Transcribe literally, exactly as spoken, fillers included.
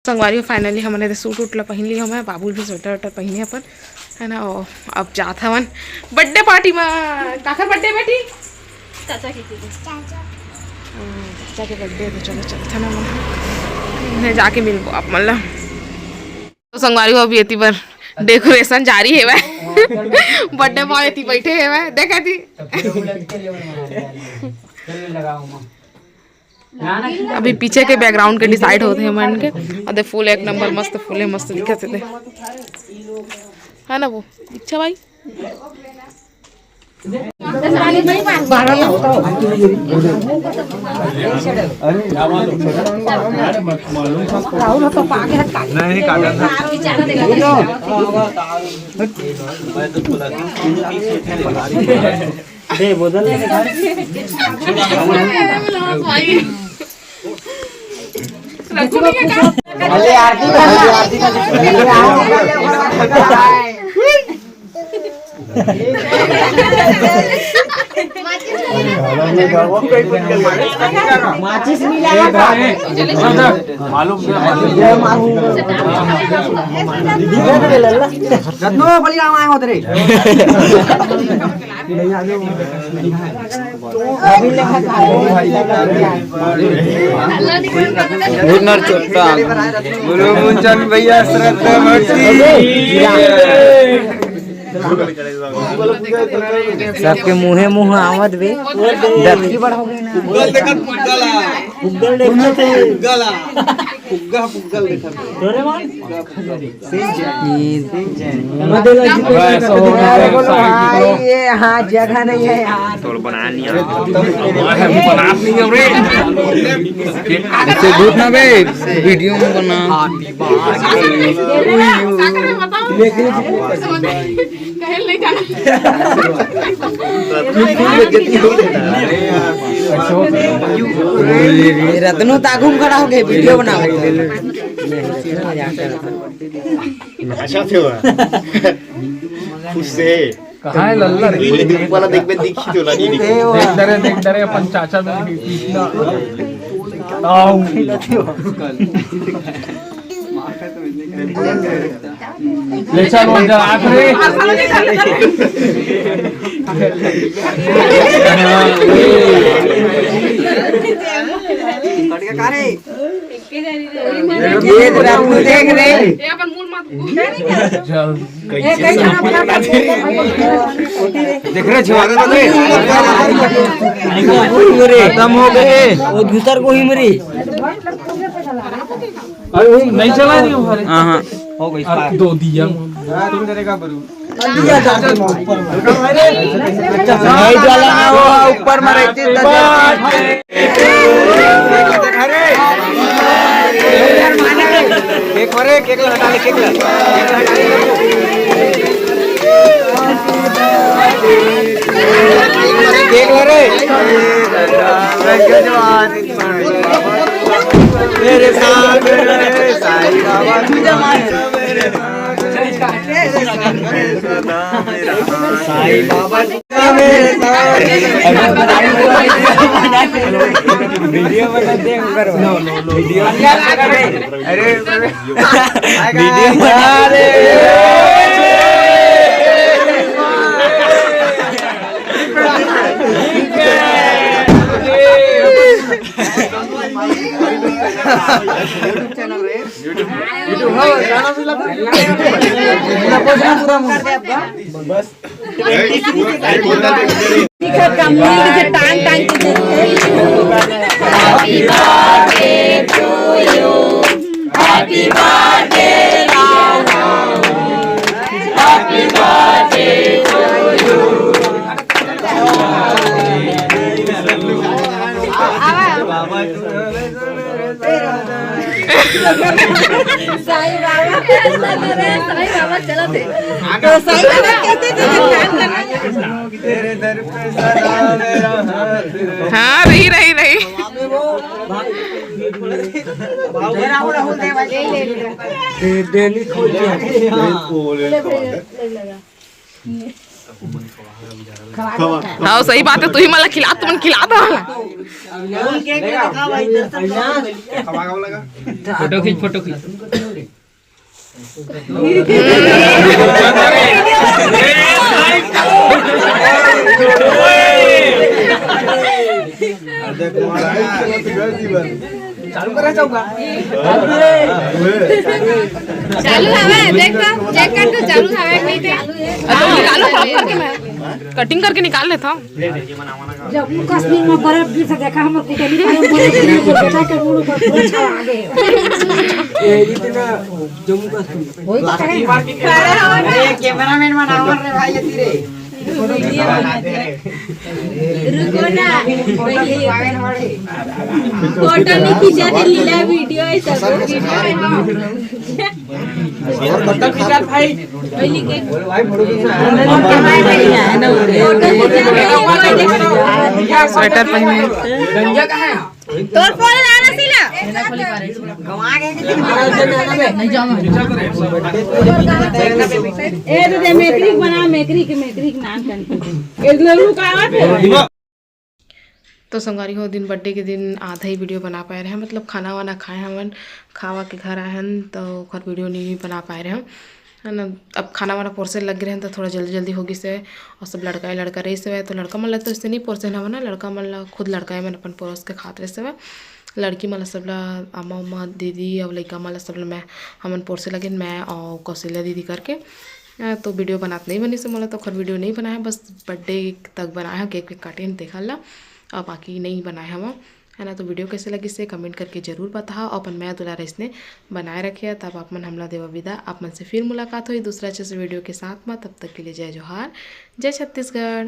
संगवारी हो, finally हमन एदे सूट उट ला पहिन लिए हवन, बाबू भी स्वेटर वेटर पहिने अपन, है ना। और अब जात हवन बर्थडे पार्टी में। काकर बर्थडे बेटी? चाचा के। चाचा। हम्म, चाचा के बर्थडे, तो चलो चलथन हमन, उन्हें जाके मिलबो आप मन ला। तो संगवारी हो, अभी एती बर डेकोरेशन जारी हेवय। बर्थडे बॉय एती बैठे हेवय, देख एती। अभी पीछे के बैकग्राउंड के डिसाइड होथे हमन के। और दे फूल एक नंबर मस्त फूल हे, मस्त दिखत हे। है ना वो? अच्छा भाई। माचिस मिला है का? मालूम से रत्नो बलिराम आए होत रे। अभी लेखा का है? उनर चोट्टा। गुरु मुंचन भैया श्रद्धा भक्ति। सबके मुँहे मुँह आवत बे। दत्ती बड़ा हो गई ना। फुग्गल देखत, फुग्गल ला। फुग्गल ला। फुग्गा, फुग्गल देखत। डोरेमोन? फुग्गा, फुग्गल। भाई, ये हाँ, जगह नहीं है यार। तोर बना लिया। बना नहीं है रे। इसे दूध ना बे, वीडियो में बना। रतनू ताकू में खड़ा हो गए, वीडियो बनाओ। अच्छा थे हुआ। खुश से। कहाँ है लल्ला रे? वीडियो वाला देख, मैं दिखी तो ला नहीं दिखी। देख डरे, देख डरे, अपन चाचा में दिखी। आओ। ले चल, वो जरा आँख रे। ये रात में देख रे। चल। देख रे, छुआ के देख रे। खत्म हो गए। वो दूसर को ही मरी। अरे, नहीं चला नहीं हमारे। हाँ, हाँ। हो गई। अरे, दो दिया। नहीं चला ना वो, ऊपर में रहते। केक भरे, केक ला हटा ले, केक ला। केक भरे। मेरे साथ मेरे साईं बाबा। साईं बाबा। वीडियो बनाते हैं, करो। वीडियो। अरे, वीडियो बना रहे। YouTube channel रे। YouTube, YouTube, हाँ, गाना भी लगा। पूरा पोस्ट ना पूरा मुंह। बस। दिखत का मिल के टांग टांग के देखते। साईं बाबा, साईं बाबा चलत हे। तो साईं बाबा कहते थे कि ध्यान करना। हाँ, रही, रही, रही। हाँ, सही बात है, तू ही मला खिला, तुमन खिला दो मला। फोटो खींच, फोटो खींच। चालू हवे, देख तो, चेक कर तो, चालू हवे कि नहीं ते। अब तुम निकालो, क्रॉप करके मैं कटिंग करके निकाल लेता हूँ। जम्मू कश्मीर में बर्फ गिर से देखा, हमर कुटनी पर बर्फ गिर के बेटा के मुंह पर पूरा छा गए। जम्मू कश्मीर। वही तो कहे। कैमरामैन बनाओ रे भाई, ये तेरे। रुको ना, फोटो नहीं खींचा थे, लीला वीडियो है सब। और बता खींचा भाई। पहले के स्वेटर पहने। तोर फोन लाना सी ना। ए दे दे, मेकरी के बना, मेकरी के, मेकरी के नाम करके। ए लल्लू का आवत है। तो संगवारी हो, दिन बर्थडे के दिन आधा ही वीडियो बना पाए रहे, मतलब खाना वाना खाए हमन, खावा के घर आए हन तो ओखर वीडियो नहीं बना पाए रहे हम, है ना। अब खाना वाना पोरसे लग रहे हैं तो थोड़ा जल्दी जल्दी हो गई से। और सब लड़का लड़का रही से, तो लड़का मन ला तो इससे नहीं पोरसे ना, ना लड़का मन ला खुद लड़का मन अपन पोरस के खात रहे से। लड़की मन ला सब ला, अम्मा उम्मा दीदी और लड़का मन ला सब ला मैं, हमन पोरसे लगे, मैं और कौशल्या दीदी करके। अ, तो वीडियो बनात नहीं बनी से मोला, तो ओखर वीडियो नहीं बनाया, बस बर्थडे तक बनाया, केक वेक काटे देखा ला, और बाकी नहीं बनाया हवा, है ना। तो वीडियो कैसे लगी से कमेंट करके जरूर बताओ, अपन मैं दुलार इसने बनाए रखे, तब आप मन हमला देवा विदा। आप मन से फिर मुलाकात हुई दूसरा अच्छे से वीडियो के साथ में, तब तक के लिए जय जोहार, जय छत्तीसगढ़।